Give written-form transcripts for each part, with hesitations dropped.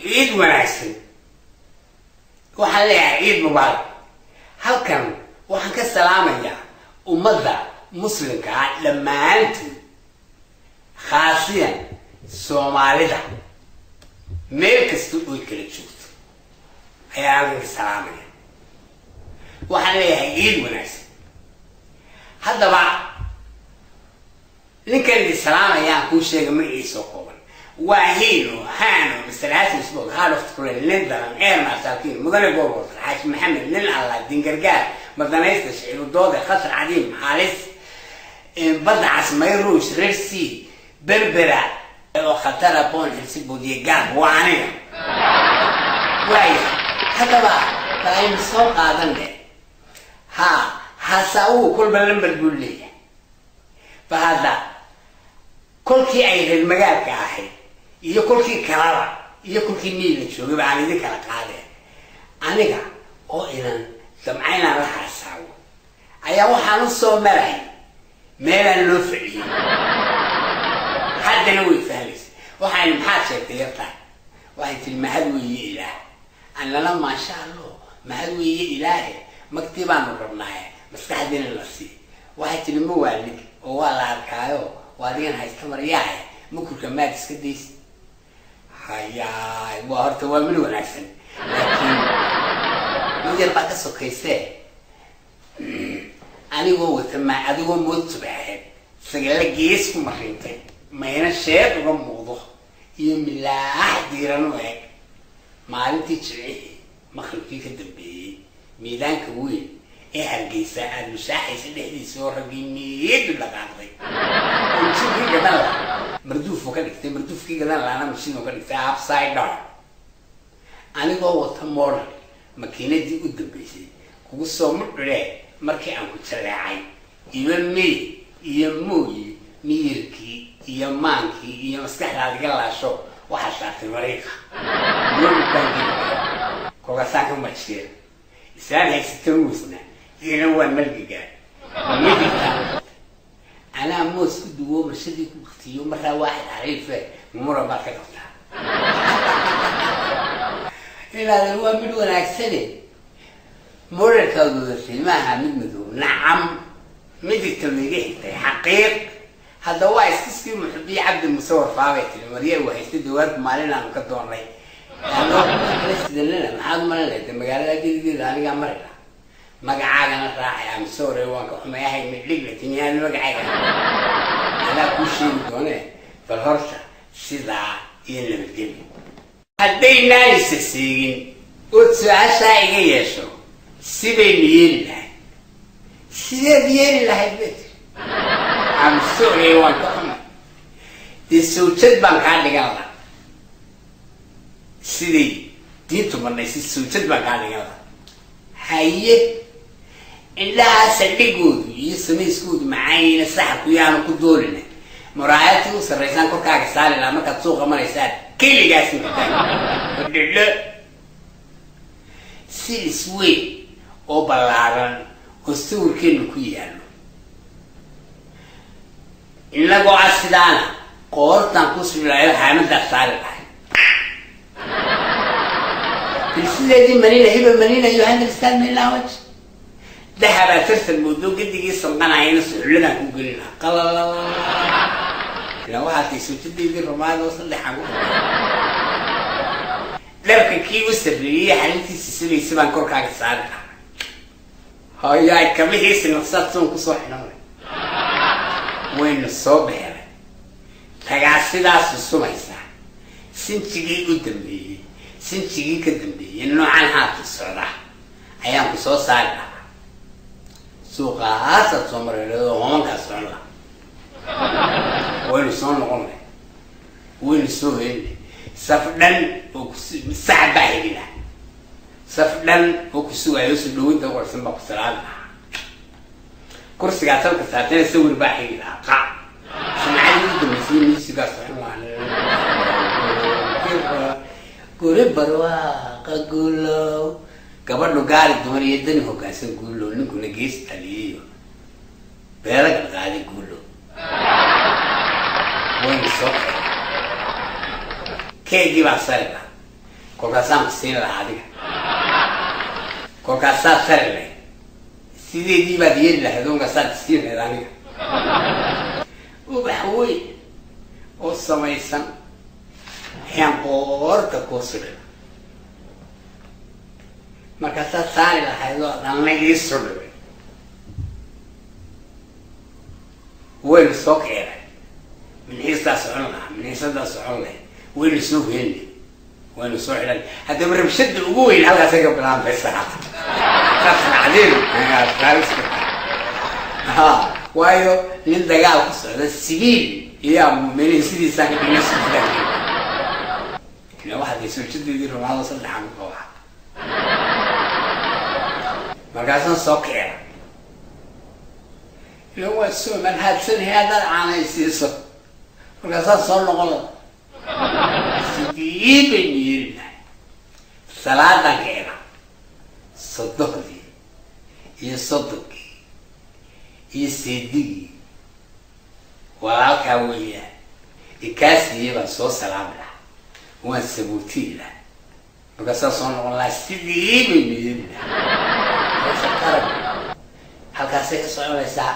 Ciid wanaagsan waxaan leeyahay, ciid mubaarak. Halkan waxaan ka salaamayaa ummadda muslimka ah dhammaantood, khaasiyan Soomaalida meel kasta oy kala joogto ayaan halkan ka salaamaya. Waxaan leeyahay ciid wanaagsan. Haddaba ninkan idin salaamayaan kuu sheega magaciisa oo kooban waa Hiino Hano Mr Hasan Sbog Heart of Kulel, nin daran eer maasalkiin, mudane Goobootar Xaaji Maxamed, nin Allah dingargaar madanaysta, shiciru doode, khatar cadiim, halis badda cas, mayruush, Reer Sea, Berbera oo khatara, boon xilsi buudiye gaab, waa aniga. Waaya, haddaba bal aynu soo qaadane. Ha hasa-uu kolba lambar buu leeyahay. Ba hadda kolkii ay reer magaalka ahayd iyo kolkii kalaba iyo kolkii miila joogay ba aan idin kala qaadeen. Aniga oo inan damca inaan la haasaawo ayaa waxaan u soo maray meelaan loo fadhiyey. Haddana way fahmaysa. Waxaan maxaad sheegtay yartaa? Waxay tiri: "Mahad weeye Ilaah." Annana: "Maasha Allah, mahad weeye Ilaahe, magtii baanu rabnaaye, maskaxdiina la sii." Waxay tiri: "Ma waalid oo waa la arkaayo, waa adigan haysta maryaahe, makurka maad iska daysi." Hayaay, waa horta waa mid wanaagsan, laakiin mid yar baa ka sokaysee. Anigoo wata ma adigoo mood subaxeed sagala gees ku mariintay, mayna sheed uga muuqdo iyo milaax diiran u eg, maalintii Jimcihii maqribkii ka dambeeyey, miidaanka weyn ee Hargeysa aada mushaaxaysa dhexdiisa oo raggii miidu dhaqaaqday oo mishinkii gadan lahaa marduufuu ka dhigtay, marduufkii gadan lahaana mashiinuu ka dhigtay upside down, anigoo wata model makiinadii u dambeysay kugu soo mudhuree, markii aan ku jaleecay iba mey iyo mooyi, miyirkii iyo maankii iyo maskaxdaad iga laasho, waxaad saartay mariiqa baan geli kolkaasaan ka majiira islaan haysata muusna iyana waa malgigaa midigta anaa moos ku duwo, marshadii ku baktiyo, marraa waaxid xariife mumuran baad ka qabtaa. Inaadan waa mid wanaagsane, modelkaad wadatay maaha mid madow. Nacam, midigta maiga xigtay xaqiiq. Hadda waa iskiskii muxubiyi Cabdi Muse warfaabay tiri Marya uu haystay dawaarku maalin aanu ka doonnay ano kala sidanana. Maxaad umalan lahayd magaalada gedigeeda anigaa mari laha, magacaagana raacay. Amsore, waan ka xumay ahay midhigla tinyaan magacayga anaa kuu sheegi doonee. Bal horta sidaa iyo nabadgelyo. Hadday naanisa seegin ood su-aashaa iga yeesho, sibaynu yeeli lahayd? Sideed yeeli lahayd bay tiri. Amsore, waan ka xumay. Dee sawjad baan kaa dhigan laha, siday diintu marnaysay, sawjad baan kaa dhigan laha. Haye, indhahaa saldhigoodu iyo samayskoodu macaanyina, saxarku yaanu ku doolina, muraayadtii u sarraysaan korkaaga saari lahaa markaad suuqa maraysaad keligaas inkataan dhidho si isweyn oo ballaaran oo sawirkeenu ku yaallo, inagoo ah sidaana qoortaan ku subilaayo, haamadaa saari lahay silsileedii manina hiba manina. You understand me language? Dahabaa tartan moodo gadigii sanqanayana suxuladaan ku gelin lahaa qalalala. Ilaa waxaa tay soojadeydii rumaad oo saddexaan ku dharka kii u sarreeyey xalintiisa sibaysa baan korkaaga saari lahaa. Hayaay, kabihiisi naqsaad soon kusoo xidhanay, waynu soo bixinay tagaa sidaasu sumaysaa sinjigii u dambeeyey, sinjigii ka dambeeyey noocan haata socda ayaan ku soo saari lahaa. Suuqaasaad soo maray oo homankaa socon lahaa, waynu soo noqonay, waynu soo helinay saf dhan oo sac baa heli lahaa, saf dhan oo ku sugaayo soo dhawinta qorsan baa ku salaami lahaa. Kursigaa salka saartana sawir baa xigi lahaa, qac samacadii u dambeysay musigaa socon lahaa, guri barwaaqa guulow, gabadhu gaari dumar iyo dani hoggaansan guulow, ninkuna gees taliyayo beelo galqaaday guulow. Waynu soo keegii baa sari lahaa. Kolkaasaan ku siin lahaa adiga, kolkaasaad tari lahayd, sideedii baad yeeli lahayd, kolkaasaad siin lahayd aniga. Ubax weyn oo samaysan ayaan qoorta kuu sudhay, markaasaad saari lahayd oo dhanna ii sudhay. Waynu soo keenay, minxiistaa socon lahaa, minxiisadaa socon lahayd, waynu soo helnay, waynu soo xidhan. Haddaba rabshada ugu weyn halkaasay ka bilaabmaysaa. Ha, waayo nin dagaal ku socda sibiil iyaa muminiin sidiisaan ka dhigna sujudaan ila waxaad soojadeedii rumaado saddexan ku qabaa. Markaasaan soo keena ila waa sooman haadsanahay haddaad caanay siiso, markaasaan soo noqon la. Sidii baynu yeeli lahay? Salaadan keena 30dii iyo 30kii iyo seedigii walaalkaa weeyaan ikaa siiyey baan soo salaami lahaa, waan sabuutiyi lahaa, markaasaa soo noqon lahaa. Sidii baynu yeeli lahaa? Qaran halkaasay ka soconaysaa.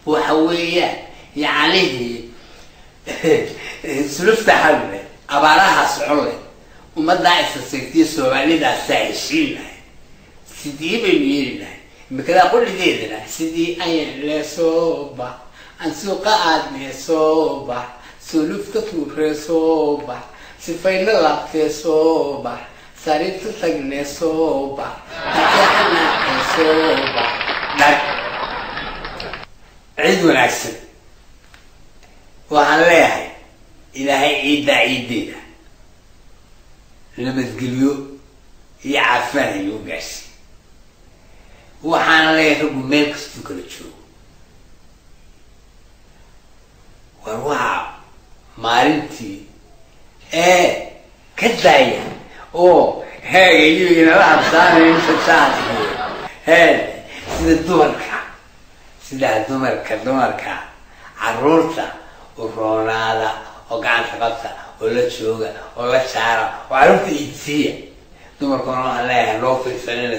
Waxa weeyaan yacnihii sulufta xal leh, abaaraha socon leh, ummaddaa isa seegtiyo soomaalidaasaa heshiin lahay. Sidii baynu yeeli lahay? Imikadaa qudhideedana sidii ayan leesooba aan suuqa aadnee soo bax, sulufta tuuree soo bax, sifayna laabtee soo bax, sariirta tagnee soo bax, haseexanaaqee soo bax. Dhag ciid wanaagsan waxaan leeyahay. Ilaahay ciiddaa ciiddeeda nabadgelyo iyo caafimaad haynoo gaarsi. Waxaana leeyahay raggu meel kastuu kala joogo, war waxaa maalintii ee ka daaya oo heega iyo inala habsaanayn sasaad iyo hee sida dumarka, sidaa dumarka caruurta u roonaada oo gacanta qabta oo la jooga oo la jaara oo carruurta iidsiiya. Dumarkuna waxaan leeyahay loo fiirsanina,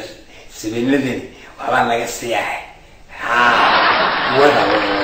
sabiinadani waxbaa naga siyaahay. Ha wada wada.